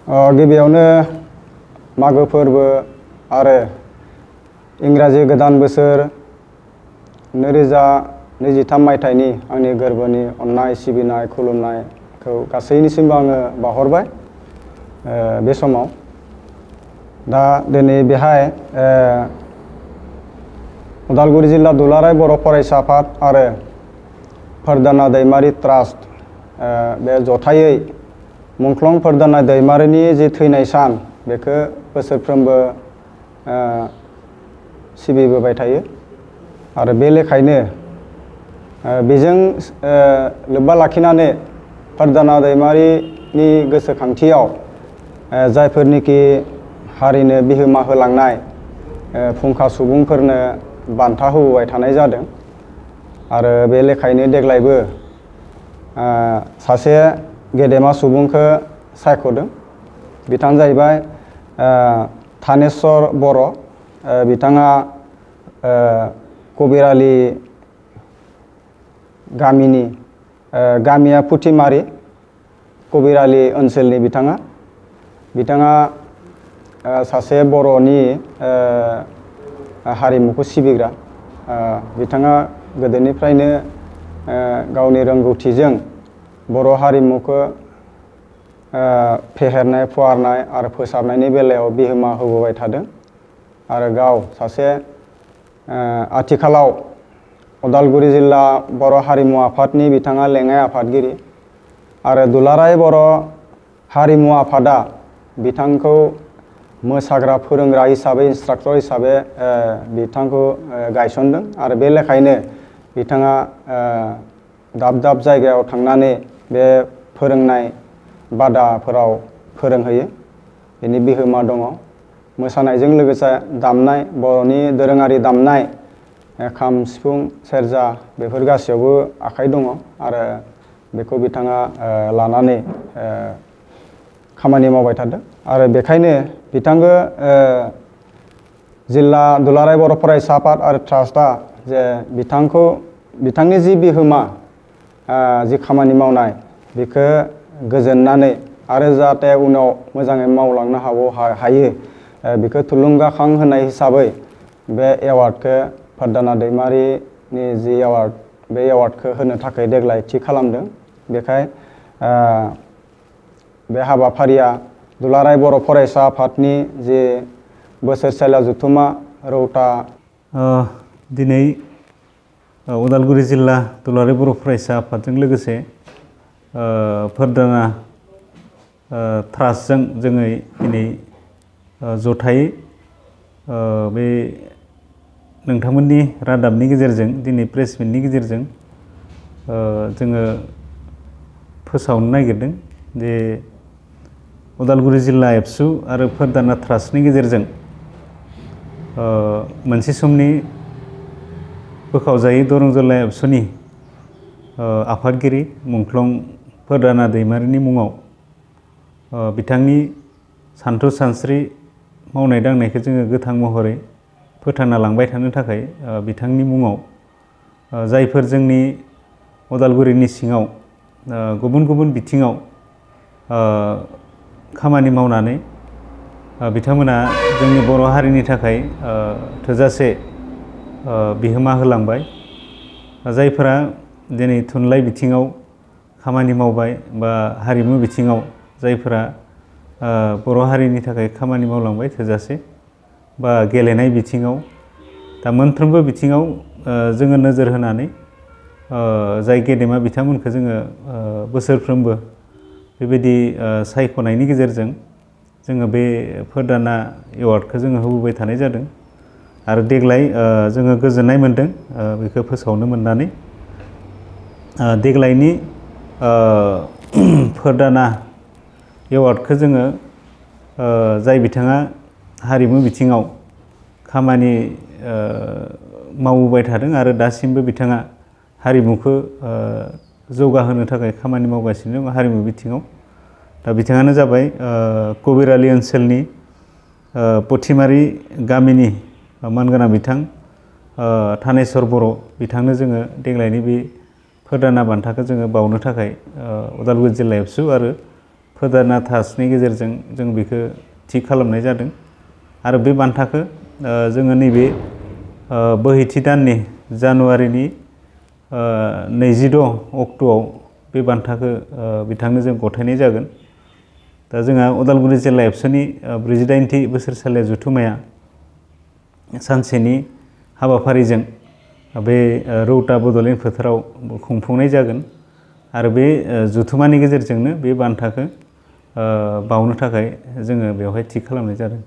गिबियावनो मागो फोरबो आरो इंराजि गोदान बोसोर 2023 मायथाइनि आंनि गोरबोनि अननाय सिबिनाय खुलुमनायखौ गासैनिसिमबो आङो बावहरबाय बे समाव। दा दिनै बेहाय उदालगुरि जिल्ला दुलाराय बर' फरायसा आफाद आरो फोरदाना दैमारि ट्रास्ट बे जथायै मुंख्लं फोरदाना दैमारिनि जि थैनाय सान बेखौ बोसोरफ्रोमबो सिबिबोबाय थायो आरो बे लेखायनो बेजों लोब्बा लाखिनानै फोरदाना दैमारिनि गोसोखांथियाव जायफोरनिखि हारिनो बिहोमा होलांनाय फुंखा सुबुंफोरनो बान्था होबोबाय थानाय जादों आरो बे लेखायनो देग्लायबो सासे गेदेमा सुबुंखौ सायख'दों। बिथाङा जाहैबाय थानेस्वर बर'। बिथाङा कबिरालि गामिनि गामिया फुथिमारि कबिरालि ओनसोलनि बिथाङा सासे बर'नि हारिमुखौ सिबिग्रा। बिथाङा गोदोनिफ्रायनो गावनि रोंगौथिजों बर' हारिमुखौ फेहेरनाय फुवारनाय आरो फोसाबनायनि बेलायाव बिहोमा होबोबाय थादों आरो गाव सासे आथिखालाव उदालगुरि जिल्ला बर' हारिमु आफादनि बिथाङा लेङाइ आफादगिरि आरो दुलाराय बर' हारिमु आफादा बिथांखौ मोसाग्रा फोरोंग्रा हिसाबै इन्सट्राक्टर हिसाबै बिथांखौ गायसनदों आरो बे लेखायनो बिथाङा दाब दाब जायगायाव थांनानै बे फोरोंनाय बादाफोराव फोरोंहैयो। बेनि बिहोमा दङ। मोसानायजों लोगोसे दामनाय बर'नि दोरोङारि दामनाय खाम सिफुं सेरजा बेफोर गासैयावबो आखाइ दङ आरो बेखौ बिथाङा लानानै खामानि मावबाय थादों आरो बेखायनो बिथांखौ जिल्ला दुलाराय बर' फरायसा आफाद आरो ट्रास्टआ जे बिथांनि जि बिहोमा जि खामानि मावनाय बेखौ गोजोननानै आरो जाहाथे उनाव मोजाङै मावलांनो हायो बेखौ थुलुंगाखां होनाय हिसाबै बे एवार्डखौ फोरदाना दैमारिनि जि एवार्ड बे एवार्डखौ होनो थाखाय देग्लाय थि खालामदों। बेखाय बे हाबाफारिया दुलाराय बर' फरायसा आफादनि जि बोसोरसालिया जथुमा रौता दिनै उदालगुरि जिल्ला दुलाराय बर' फरायसा आफादजों लोगोसे फोरदाना ट्रास्टजों जोङो दिनै जथायै बे नोंथांमोननि रादाबनि गेजेरजों दिनै प्रेस मिटनि गेजेरजों जोङो फोसावनो नागिरदों जे उदालगुरि जिल्ला एबसु आरो फोरदाना ट्रास्टनि गेजेरजों मोनसे समनि बोखावजायै दरं जिल्ला एबसुनि आफादगिरि मुंख्लं फोरदाना दैमारिनि मुङाव बिथांनि सानथौ सानस्रि मावनाय दांनायखौ जोङो गोथां महरै फोथांना लांबाय थानो थाखाय बिथांनि मुङाव जायफोर जोंनि उदालगुरिनि सिङाव गुबुन गुबुन बिथिङाव खामानि मावनानै बिथांमोना जोंनि बर' हारिनि थाखाय थोजासे बिहोमा होलांबाय। जायफोरा दिनै थुनलाइ बिथिङाव खामानि मावबाय बा हारिमु बिथिङाव जायफोरा बर' हारिनि थाखाय खामानि मावलांबाय थोजासे बा गेलेनाय बिथिङाव दा मोनफ्रोमबो बिथिङाव जोङो नोजोर होनानै जाय गेदेमा बिथांमोनखौ जोङो बोसोरफ्रोमबो बेबायदि सायख'नायनि गेजेरजों जोङो बे फोरदाना एवार्डखौ जोङो होबोबाय थानाय जादों आरो देग्लाय जोङो गोजोननाय मोनदों बेखौ फोसावनो मोननानै। देग्लायनि फोरदाना एवार्डखौ जोङो जाय बिथाङा हारिमु बिथिङाव खामानि मावबोबाय थादों आरो दासिमबो बिथाङा हारिमुखौ जौगाहोनो थाखाय खामानि मावगासिनो दङ हारिमु बिथिङाव। दा बिथाङानो जाबाय कबिरालि ओनसोलनि पथिमारि गामिनि मानगोनां बिथां थानेस्वर बर'। बिथांनो जोङो देग्लायनि बे फोरदाना बान्थाखौ जोङो बावनो थाखाय उदालगुरि जिल्ला एबसु आरो फोदाना ट्रास्टनि गेजेरजों जों बेखौ थि खालामनाय जादों आरो बे बान्थाखौ जोङो नैबे बोहैथि दाननि जानुवारिनि 22 अक्ट'आव बे बान्थाखौ बिथांनो जों गथायनाय जागोन। दा जोंहा उदालगुरि जिल्ला एबसुनि 48थि बोसोरसालिया जथुम्माया सानसेनि हाबाफारिजों बे रौता बड'लेण्ड फोथाराव खुंफुंनाय जागोन आरो बे जथुम्मानि गेजेरजोंनो बे बान्थाखौ बावनो थाखाय जोङो बेवहाय थि खालामनाय जादों।